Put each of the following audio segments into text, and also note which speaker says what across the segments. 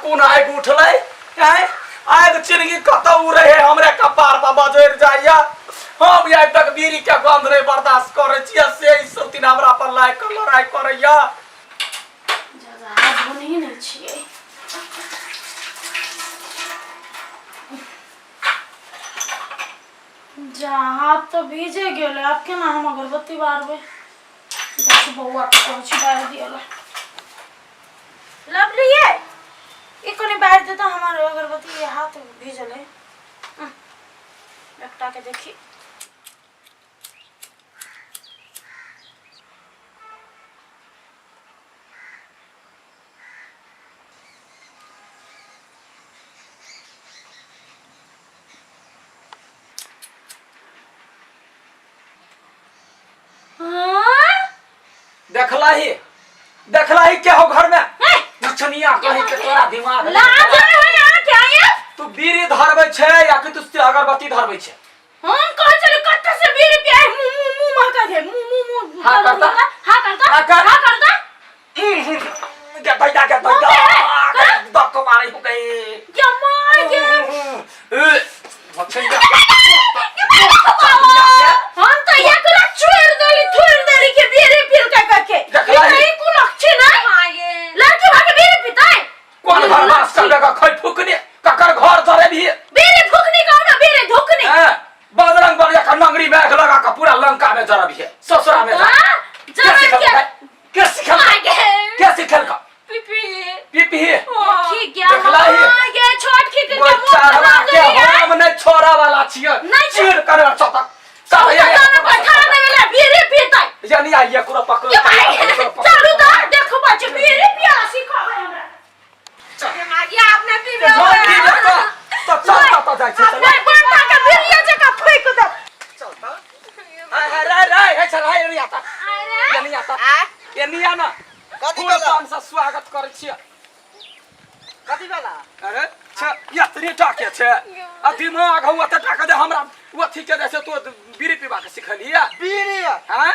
Speaker 1: कोन आगि उठलै आँय? आगि चिरगी कतऽ उड़ै है हमरे कपार पर बजरि जाइया। हम आइ तक बीड़ी के गंध नहि बर्दाश्त करै छियै, से ई सब दिन हमरा पर लागि कऽ लड़ाइ करैया।
Speaker 2: ज्यादा हाथ धोने नहि छियै। जा, हाथ तऽ भीजे गेलै, आब केना हम अगरबत्ती बारबै? जाइ छी बौआ के कहै छी बारि दिअ ला। लवली ये, ई कनि बारि दे तऽ हमर अगरबत्ती, हाथ भीजल है। एकटा के देखी। हाँ?
Speaker 1: देखलही, देखलही के हो घर में नचनिया कही के तोरा दिमाग
Speaker 2: लाज है यहाँ के आया?
Speaker 1: तू बीड़ी धरबै छै या कि तू अगरबत्ती धरबै छै?
Speaker 2: हम कहै छली कत्ते से बीड़ी पियाए, मुंह मुंह मुंह महका दे, मुंह मुंह मुंह।
Speaker 1: हाँ करता।
Speaker 2: हाँ करता।
Speaker 1: हाँ कर।
Speaker 2: हाँ करता।
Speaker 1: गे दैया, गे दैया, दक मारै हो गई।
Speaker 2: या माय गे।
Speaker 1: ए नचनिया।
Speaker 2: हम तो एकरा छोड़ देली, छोड़ देली के बीड़ी पील के के
Speaker 1: देखला ही।
Speaker 2: ई कुलक्षी नहीं लड़की भागे बीड़ी पीतै।
Speaker 1: कोन घर बास करबे का खै फुकने ककर घर जरे भी?
Speaker 2: बीड़ी फुकनी कहू ना, बीड़ी धुकनी।
Speaker 1: हैं, बजरंग बलिया का नंगरी बैग लगा के पूरा लंका में जरब है, ससुरा में जा।
Speaker 2: हाँ,
Speaker 1: के
Speaker 2: जरब
Speaker 1: सिखल
Speaker 2: के
Speaker 1: भाई? के सिखल?
Speaker 2: आगे।
Speaker 1: के सिखल का
Speaker 2: पिपी
Speaker 1: पीपी।
Speaker 2: देखी गया।
Speaker 1: देखला ही।
Speaker 2: हाँ, ये छोट खी के
Speaker 1: वो
Speaker 2: मुंह
Speaker 1: चढ़वा
Speaker 2: खराब
Speaker 1: के
Speaker 2: लगी है।
Speaker 1: हम नहीं छोड़ा वाला छियै।
Speaker 2: नहीं
Speaker 1: चीर कर चतक
Speaker 2: सब दुकान पर खा देवे ला बीड़ी पीतै।
Speaker 1: यानी आइए पूरा पकड़।
Speaker 2: ये भाई चलू तो देखो बच्चे बीड़ी पिया सिखावे हमरा।
Speaker 3: अपना पीबे।
Speaker 1: नहीं पीबे तो चल त जाइ छै।
Speaker 2: अपने बंटा के बीड़िया जका फूक दे।
Speaker 1: चल त हाय हाय रे रे हे चल हाय रे आता यानी आता यानी आना।
Speaker 4: कथी
Speaker 1: फूल
Speaker 4: कहला?
Speaker 1: पान से स्वागत करै छियै।
Speaker 4: कथी वाला?
Speaker 1: अरे छे एतने टा के छे आ दिमाग हौ एते टा के जे हमरा अथी के जैसे तो बीड़ी पीबा के सिखलिया।
Speaker 4: बीड़ी?
Speaker 1: हैं?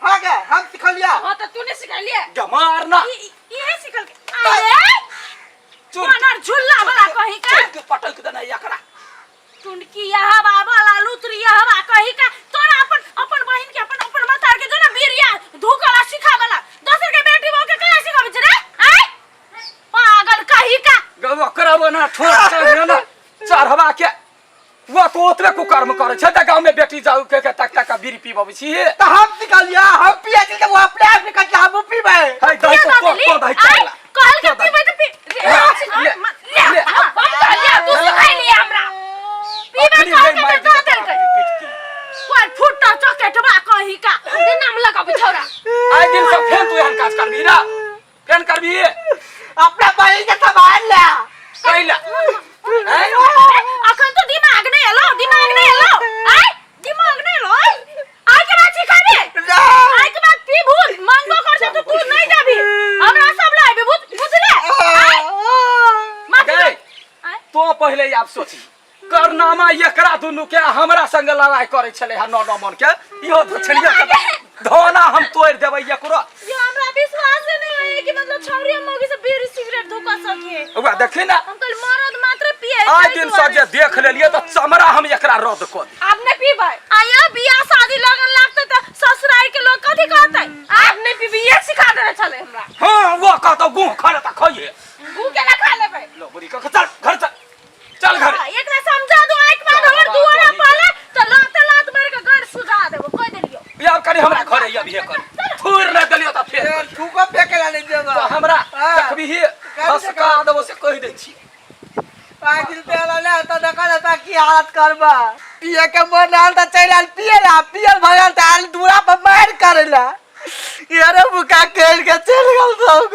Speaker 4: हाँ गे, हम सिखलिया।
Speaker 3: हां त तू ने सिखलिया।
Speaker 1: गमार ना।
Speaker 2: इहे सिखल के अरे
Speaker 1: चुन
Speaker 2: मनर झुल्ला वाला कहीं का
Speaker 1: चुन के पटक देना एकरा।
Speaker 2: टुनकी यहाँ बाबा लालू त्री यहाँ कहीं का तोरा अपन अपन बहिन के अपन अपन मतार के जो ना बीरिया धूकला सिखावला, दोसर के बेटी बहू के कहाँ सिखाबै छै रे? आय पागल कहीं का।
Speaker 1: गवा करबो ना ठोर चढ़ ना चढ़वा के वो तो ओतबे कुकर्म करे छै त गांव में बेटी जाऊ के के तक तक बीड़ी पीबबै छी।
Speaker 4: त हम सिखलिया, हम पिए छी त वो अपने आप निकल के हम पीबै।
Speaker 1: है दही तो तो तो दही
Speaker 2: आय
Speaker 1: चढ़ला।
Speaker 2: कहल के पीबै त पी
Speaker 1: ले,
Speaker 2: ले
Speaker 1: ले।
Speaker 2: हम कहलिया तू सिखैली हमरा पीबै।
Speaker 1: अखनी
Speaker 2: कहल
Speaker 1: नहि
Speaker 2: के
Speaker 1: मारि
Speaker 2: त दऽ
Speaker 1: देतौ
Speaker 2: देलकै।
Speaker 1: पीट के।
Speaker 2: कोइ फुट्टा चकेटबा कहीं का
Speaker 3: हमरे नाम लगाबी छौरा।
Speaker 1: आइ दिन से फेन तू एहन काज करबी ना? फेन करबी?
Speaker 4: अपना बहिन के संभाल ले।
Speaker 1: कैला हैं?
Speaker 2: अखन तो दिमाग नहीं एलो, दिमाग नहीं एलो। आय दिमाग नहीं एलो। आय के बाद सिखाबे?
Speaker 4: ना।
Speaker 2: आय के बाद पी भूल मांगो कर तो तू नहीं देबी हमरा, सब लाबे बुझले? आय माफी
Speaker 1: गई।
Speaker 2: आय।
Speaker 1: तो पहले आब सोची करनामा एकरा दुनू के हमरा संग लड़ाई करे छले हा नौ नौ मन के इहो तो छलिए धोना हम तोड़ देबै एकरो।
Speaker 2: यो हमरा विश्वास नहीं होय कि मतलब छौरी मौगी से बीड़ी सिगरेट धोका सके।
Speaker 1: ओकरा देखी ना।
Speaker 2: हम कल मरद मात्र पिए।
Speaker 1: आइ दिन से जे देख लेलिए त चमड़ा हम एकरा रद्द क दी।
Speaker 3: आब नहीं पीबै।
Speaker 2: आया बियाह शादी लगन लागते त ससुराल के लोग कथी कहते?
Speaker 3: आब नहीं पीबी, ये सिखा देने छले हमरा।
Speaker 1: हां, वो कहतो गुह खा ले त खइए।
Speaker 3: गु के ना खा लेबै।
Speaker 1: लो बुरी क चल घर, चल चल घर।
Speaker 2: हाँ, एकरा समझा दो, एक बार हमर दुआरा पाले त लात लात मार के घर सुझा देबो, कह देलियो।
Speaker 1: यार कनी हमरा घरे अभी कर थूर न देलियो त फेर करी।
Speaker 4: थूको फेके ला नहीं देबा।
Speaker 1: तो हमरा
Speaker 4: हाँ।
Speaker 1: देखबी ही हसका देबो से कहि दै छी।
Speaker 4: आइ दिन पे आला ले त देखा ना की हालत करबा। पिए के मन आल त चल आल पिए ला, पियल भगल त आल दूरा पर मार करेला। यारे बुका खेल के चल गेल सब।